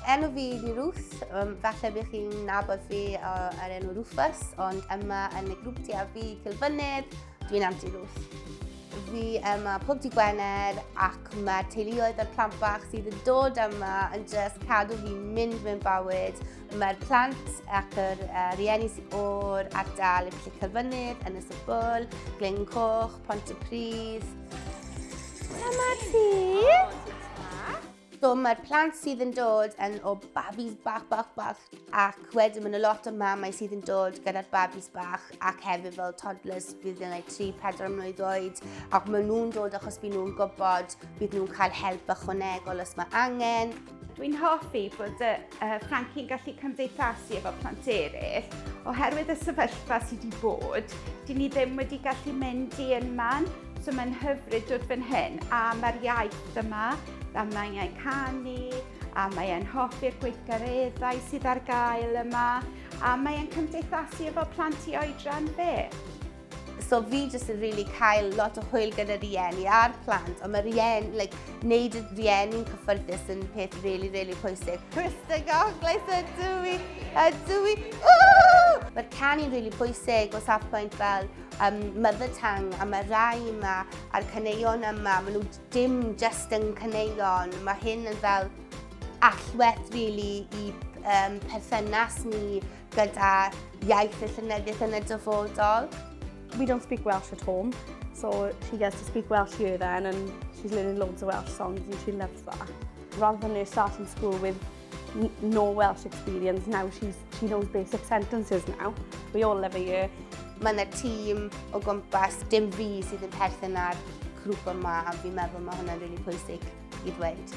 Enw fi ydi Ruth, falle bych chi'n nabod fi ar enw Rufus, ond yma yn y grŵp ti a fi, Cilfynydd, dwi'n Auntie Ruth. Fi yma pob di Gwener ac mae'r teuluoedd a'r plant bach sydd yn dod yma yn just cadw fi mynd mewn bywyd. Mae'r plant ac yr rieni o'r ardal y Plle Cilfynydd, Ynys y Bwl, Glyn Coch, Pontypridd. Dyma ti! So mae'r plant sydd yn dod yn o babis bach, bach, bach, ac wedyn mae yna lot o mamau sydd yn dod gyda'r babis bach ac hefyd fel toddlers bydd yn like 3-4 mlwydd oed, ac maen nhw'n dod achos bydd nhw'n gwybod bydd nhw'n cael help ychwanegol os mae angen. Dwi'n hoffi bod y Frankie'n gallu cymdeithasu efo plant eraill oherwydd y sefyllfa sydd wedi bod, dyn ni ddim wedi gallu mynd i unman. So mae'n hyfryd dod fan hyn a mae'r iaith yma, a mae'n canu, a mae'n hoffi'r gweithgareddau sydd ar gael yma, a mae'n cymdeithasu efo plant i oedran fe. So fi jyst yn really cael lot o hwyl gyda rieni a'r plant, ond mae rieni, like, neud y rieni'n cyffyrddus yn peth really, really pwysig. Krista Goglais ydw i, ydw i, Mae'r canu'n really pwysig o safbwynt fel mother tongue, a mae rai yma a'r caneuon yma, maen nhw dim just yn caneuon, mae hyn yn fel allwedd really i perthynas ni gyda iaith y llenyddiaeth yn y dyfodol. We don't speak Welsh at home, so she gets to speak Welsh here then, and she's learning loads of Welsh songs and she loves that. Rather than her starting school with no Welsh experience, now she knows basic sentences now. We all love her here. Mae yna tîm o gwmpas, dim fi sydd yn perthyn ar grŵp yma, a fi'n meddwl mae hwnna'n really pwysig i ddweud.